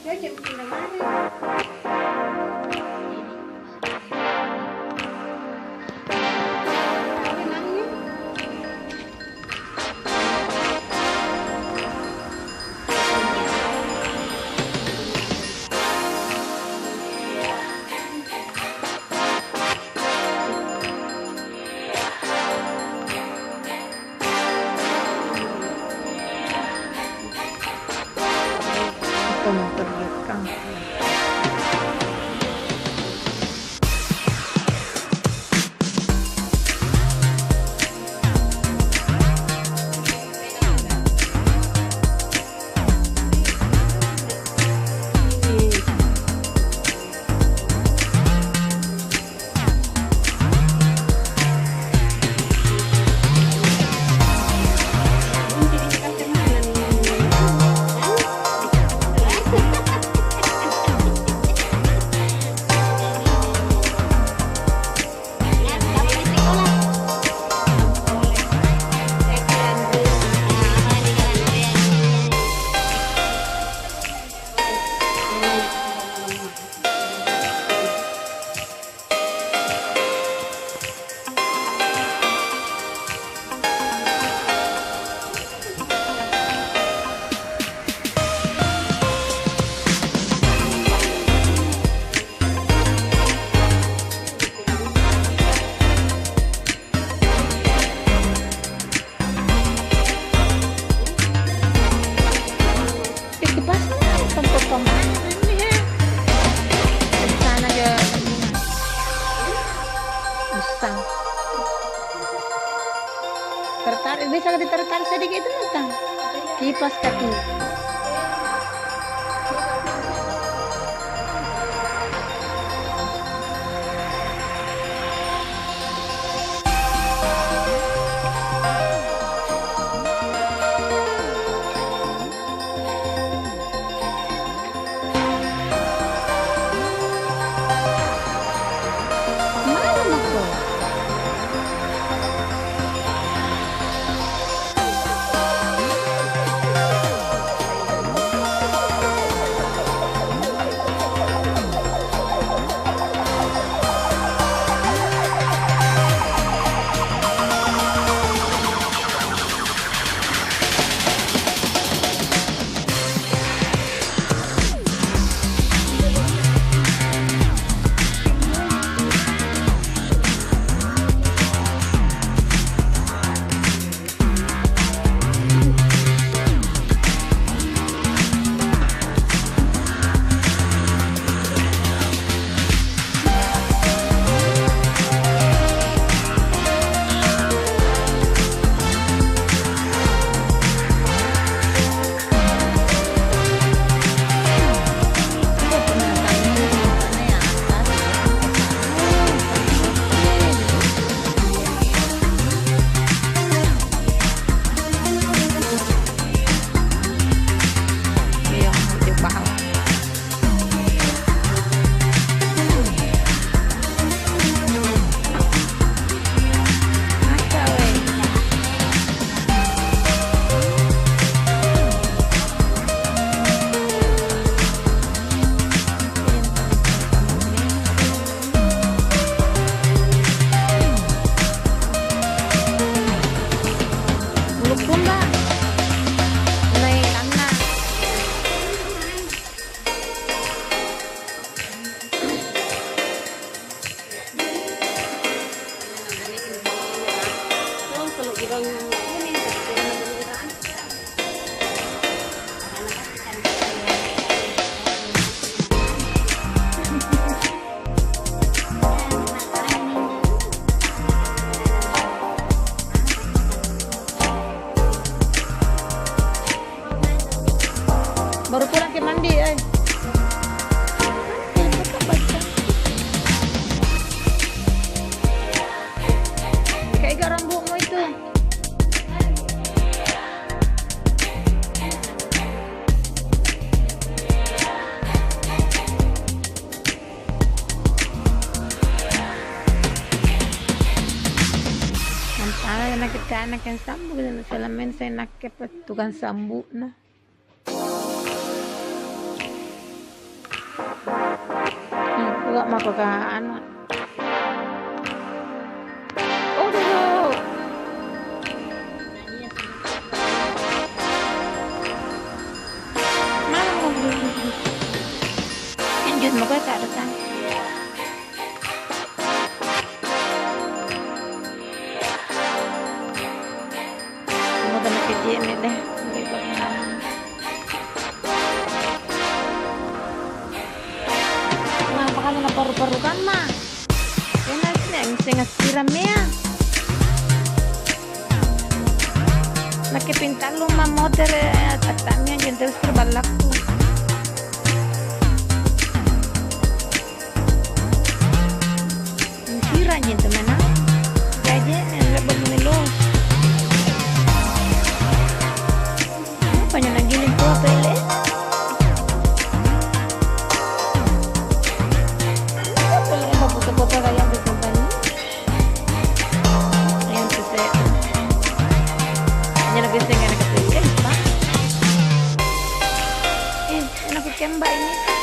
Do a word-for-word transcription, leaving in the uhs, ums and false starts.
Cocok punna mari. Eh, kipasna, pampa-pampa. Ini, he. Sana aja. Usang. Tertarik, bisa ditarik-tarik sedikit itu, Mantang. Kipas kaki. Bulukunna. Nai tanna. Baru pulangki mandi, eh. Kayak gak rambutmu itu. Nampara nakke ana' yang sambu, salamen saya nakke tukang sambu'na. Apakah anu? Oh, dulu. Mana mau dulu? Lanjut, mau ke atas sana. Mau kena P J M deh. Nah, makanya naparu-parukan mah. Tena sih, yang setengah sekira mea. Nakke pintallu ma motere, tatta'mi anjing terus terballakku. Sira anjing temanna. Gaje, lebbek melo. Apa nyo nanggiling tua pele? Apa pele apa foto-foto kayak gitu kan? Ayan, sese. Hanya lagi saya nggak ada kepilih, Pak. Eh, enak kukemba ini.